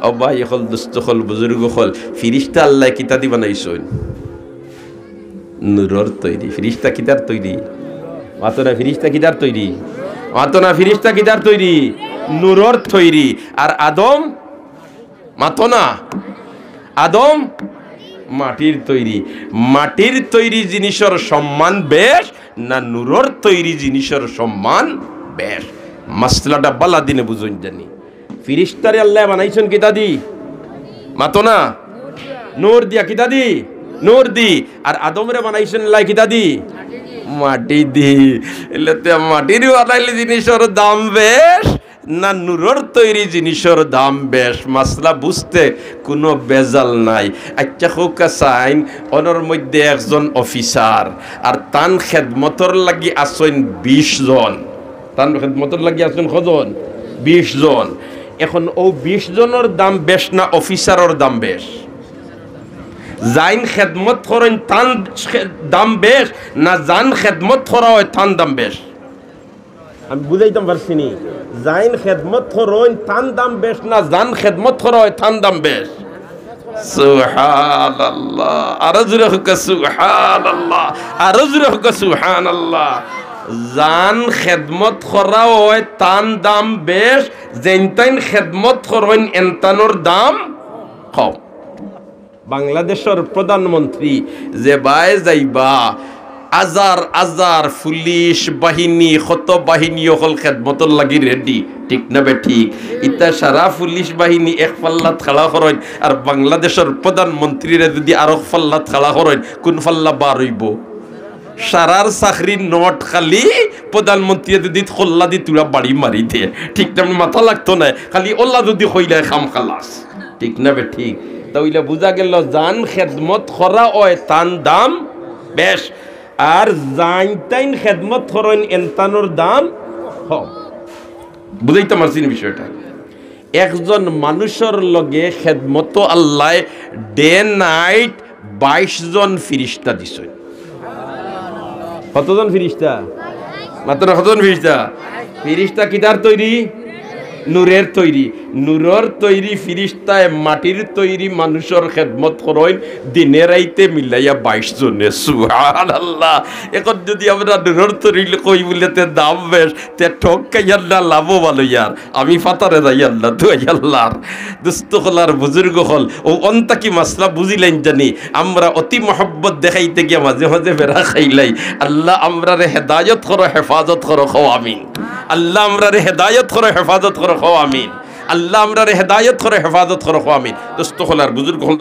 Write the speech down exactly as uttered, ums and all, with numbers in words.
ও ভাই অকল, দোস্ত অকল, বুজুর্গ অকল, ফিরিস্তা আল্লায় কিতা দি বানাইছইন? নূরর তৈরি। ফিরিস্তা কিতার তৈরি? মাতো না, ফিরিস্তা কিতার তৈরি? মাতো না, ফিরিস্তা কিতার তৈরি? নূরর তৈরি। আর আদম, মাতো না, আদম মাটির তৈরি। মাটির তৈরি জিনিসর সম্মান বেশ না নূরর তৈরি জিনিসর সম্মান বেশ? মাসলাটা বালা দিনে বুঝইন জানি। ফিরিস্তারে আল্লায় বানাইছইন কিতা দি? মাতো না। নূর দিয়া। কিতা দি? নূর দি। আর আদমরে বানাইছইন আল্লায় কিতা দি? মাটি দি। এলে তে মাটির বানাইলে জিনিসর দাম বেশ না নূরর তৈরি জিনিসর দাম বেশ? মাসলা বুঝতে কুনু বেজাল নাই। আইচ্ছা, কউক্কা চাইন, অনর মধ্যে একজন অফিসার, আর তান খেদমতর লাগি আছইন বিশ জন। তান খেদমতর লাগি আছইন কয়জন? বিশ জন। এখন অউ বিশ জনর দাম বেশ না অফিসারর দাম বেশ? যাইন খেদমত করইন তান খে-, দাম বেশ না যান খেদমত করা অয় তান দাম বেশ? আমি বুঝাইতাম পারছি নি? যাইন খেদমত করইন তান দাম বেশ না যান খেদমত করা অয় তান দাম বেশ? সুবহানাল্লাহ। আরো জোরে কউক্কা সুবহানাল্লাহ। আরো জোরে কউক্কা সুবহানাল্লাহ। যান খেদমত করা অয় তান দাম বেশ, যেইন তাইন খেদমত করইন এনতানর দাম কম। বাংলাদেশর প্রধানমন্ত্রী যেবায় যাইবা, আজার আজার পুলিশ বাহিনী, কত বাহিনী অকল খেদমতর লাগি রেডি, ঠিক না বেঠিক? ইতা সারা পুলিশ বাহিনী এক পাল্লাত খাড়া করইন, আর বাংলাদেশর প্রধানমন্ত্রীরে যুদি আরক পাল্লাত খাড়া করইন, কুন পাল্লা বার অইবো? সারার চাকরির নোট খালি, প্রধানমন্ত্রীয়ে যুদি কল্লা দি তুরা বাড়ি মারি দে, ঠিক না? মাথা লাগতো নায়, খালি অলা যুদি কইলায় কাম খালাস। ঠিক না বেঠিক? তা অইলে বুঝা গেল, যান খেদমত করা অয়, তান দাম বেশ, আর যাইন তাইন খেদমত করইন, এনতানর দাম কম। বুঝাইতাম পারছি নি বিষয়টা? একজন মানুষর লগে খেদমত আল্লায় ডে নাইট বাইশ জন ফিরিস্তা দিছইন। কতজন ফিরিস্তা? মাতো না, কতজন ফিরিস্তা? ফিরিস্তা কিতার তৈরি? নূরের তৈরি। নূরর তৈরি ফিরিস্তায় মাটির তৈরি মানুষর খেদমত করইন দিনে রাইতে মিলাইয়া বাইশ জনে। সুবহানাল্লাহ। এখন যুদি আমরা নূরর তৈরি কই বুলে তে দাম বেশ, তে ঠক খাইয়ার না, লাভবান অইয়ার। আমি ফাতারে যাইয়ার না, তুই আল্লাহর। দোস্ত অকল আর বুজুর্গ অকল, অউ অন্তা কি মাসলা বুঝিলাইন জানি? আমরা অতি মহব্বত দেখাইতে গিয়া মাঝে মাঝে বেড়া খাইলাই। আল্লাহ আমরারে হেদায়ত করো, হেফাজত করো, কও আমিন। আল্লাহ আমরারে হেদায়ত করো, হেফাজত করো, কও আমিন। আল্লাহ আমরারে হেদায়ত করো, হেফাজত করো, কও আমিন। দোস্ত অকল আর বুজুর্গ অকল,